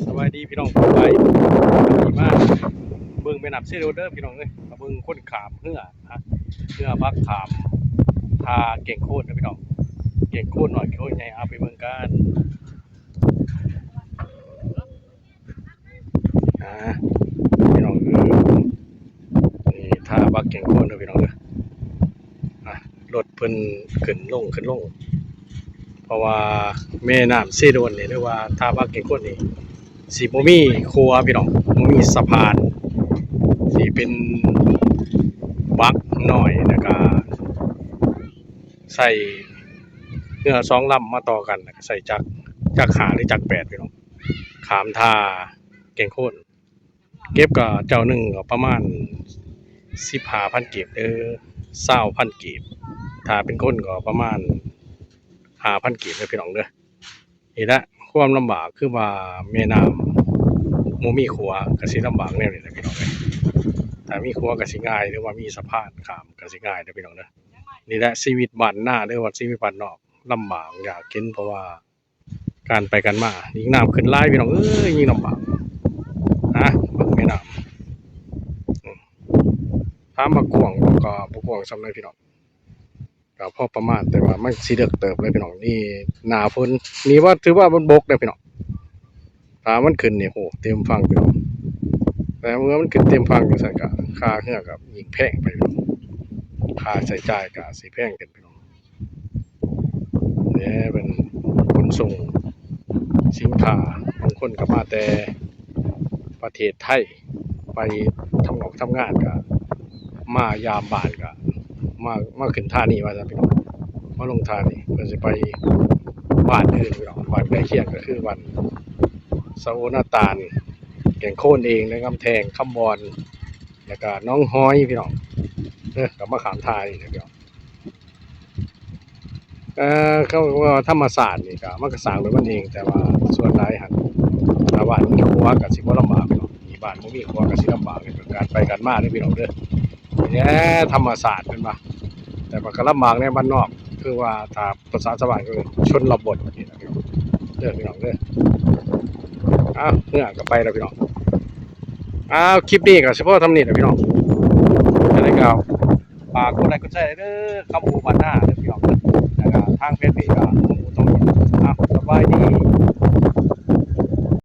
ສະບາຍດີພີ່ນ້ອງປ້ອງປາຍ ມື້ນີ້ມາເບິ່ງແມ່ນ້ຳເຊໂດນເດີພີ່ນ້ອງເອີຍ ມາເບິ່ງຄົນຂ້າມເຮືອ ເຮືອພາຂ້າມທ່າແກ້ງໂຄນເດີພີ່ນ້ອງ ແກ້ງໂຄນນ້ອຍແກ້ງໂຄນໃຫຍ່ ເອົາໄປເບິ່ງກັນ. ອ່າ ພີ່ນ້ອງເອີຍ ນີ້ທ່າພາແກ້ງໂຄນເດີພີ່ນ້ອງເດີ ອ່າ ລົດເພິ່ນຂຶ້ນລົງ ຂຶ້ນລົງ ເພາະວ່າແມ່ນ້ຳເຊໂດນນີ້ ຫຼືວ່າທ່າພາແກ້ງໂຄນນີ້ ຊິບໍ່ມີຂົວພີ່ນ້ອງ ບໍ່ມີສະພານ ຊິເປັນບັກນ້ອຍ ແລ້ວກະໃຊ້ເຮືອສອງລຳມາຕໍ່ກັນ ແລ້ວກະໃຊ້ຈັກ ຈັກຫ້າ ຫຼືຈັກແປດພີ່ນ້ອງ ຂ້າມທ່າແກ້ງໂຄນ ເກັບກໍເຈົ້າໜຶ່ງກໍປະມານສິບຫ້າພັນກີບ ຫຼືຊາວພັນກີບ ຖ້າເປັນຄົນກໍປະມານຫ້າພັນກີບເດີພີ່ນ້ອງເດີ. ນີ້ແຫຼະຄວາມລຳບາກ ຄືວ່າແມ່ນ້ຳບໍ່ມີຂົວກໍຊິລຳບາກແນວນີ້ແຫຼະພີ່ນ້ອງເອີຍ ຖ້າມີຂົວກໍຊິງ່າຍ ຫຼືວ່າມີສະພານຂ້າມກໍຊິງ່າຍເດີພີ່ນ້ອງເດີ. ນີ້ແຫຼະຊີວິດບ້ານນາ ຫຼືວ່າຊີວິດບ້ານນອກ ລຳບາກຍາກເຂັນ ເພາະວ່າ ການໄປການມາ ຍິງນ້ຳຂຶ້ນຫຼາຍພີ່ນ້ອງເອີຍ ຍິງລຳບາກ ນະ ເບິ່ງແມ່ນ້ຳ ຖາມວ່າກວ້າງບໍ່ ກໍບໍ່ກວ້າງສ່ຳໃດພີ່ນ້ອງ ກໍພໍປະມານ ແຕ່ວ່າມັນຊິເລິກເຕີບເລີຍພີ່ນ້ອງ. ນີ້ໜ້າຝົນ ນີ້ວ່າຖືວ່າມັນບົກເດ້ພີ່ນ້ອງ ຖ້າມັນຂຶ້ນນີ້ ໂອ້ ເຕັມຝັ່ງພີ່ນ້ອງ ແຕ່ເມື່ອມັນຂຶ້ນເຕັມຝັ່ງຈັ່ງຊັ້ນ ກໍຄ່າເຮືອກໍຍິ່ງແພງໄປພີ່ນ້ອງ ຄ່າໃຊ້ຈ່າຍກໍຊິແພງຂຶ້ນພີ່ນ້ອງ. ແລະເປັນຂົນສົ່ງສິນຄ້າ ບາງຄົນກໍມາແຕ່ປະເທດໄທ ໄປທຳງອກທຳງານ ກໍມາຢາມບ້ານ ກໍມາ ມາຂຶ້ນທ່ານີ້ວ່າຊັ້ນພີ່ນ້ອງ ມາລົງທ່ານີ້ ເພື່ອຊິໄປບ້ານອື່ນພີ່ນ້ອງ ບ້ານໃກ້ຄຽງກໍຄືບ້ານສະໂອນາຕານ ແກ້ງໂຄນເອງ ແລະ ກຳແພງ ຄຳບອນ ແລ້ວກໍໜອງຫອຍພີ່ນ້ອງເດີ ກໍມາຂ້າມທ່ານີ້ແຫຼະພີ່ນ້ອງ. ເອີ ເຂົາວ່າທຳມະຊາດນີ້ກໍມັນກໍສ້າງໂດຍມັນເອງ ແຕ່ວ່າສ່ວນຫຼາຍຫັ້ນ ຖ້າບ້ານມີຂົວກໍຊິບໍ່ລຳບາກເນາະ ມີບ້ານບໍ່ມີຂົວກໍຊິລຳບາກໃນການໄປການມາເດີພີ່ນ້ອງເດີ. ແຫຼະທຳມະຊາດແມ່ນບໍ່ ແຕ່ວ່າກໍລຳບາກໃນບ້ານນອກ ຄືວ່າຖ້າພາສາຊາວບ້ານກໍເອີ້ນຊົນນະບົດນີ້ແຫຼະເດີພີ່ນ້ອງເດີ. ອ້າວ ເຮືອກໍໄປແລ້ວພີ່ນ້ອງ. ອ້າວ ຄລິບນີ້ກໍສະເພາະສ່ຳນີ້ແຫຼະພີ່ນ້ອງ ຈັ່ງໃດກໍ ຝາກກົດໄລກົດແຊເດີ ຄຳອູ້ບ້ານນາເດີພີ່ນ້ອງເດີ ແລ້ວກໍທາງເຟສບຸກກໍຄຳອູ້ທອງເຢັນ. ອ້າວ ສະບາຍດີ.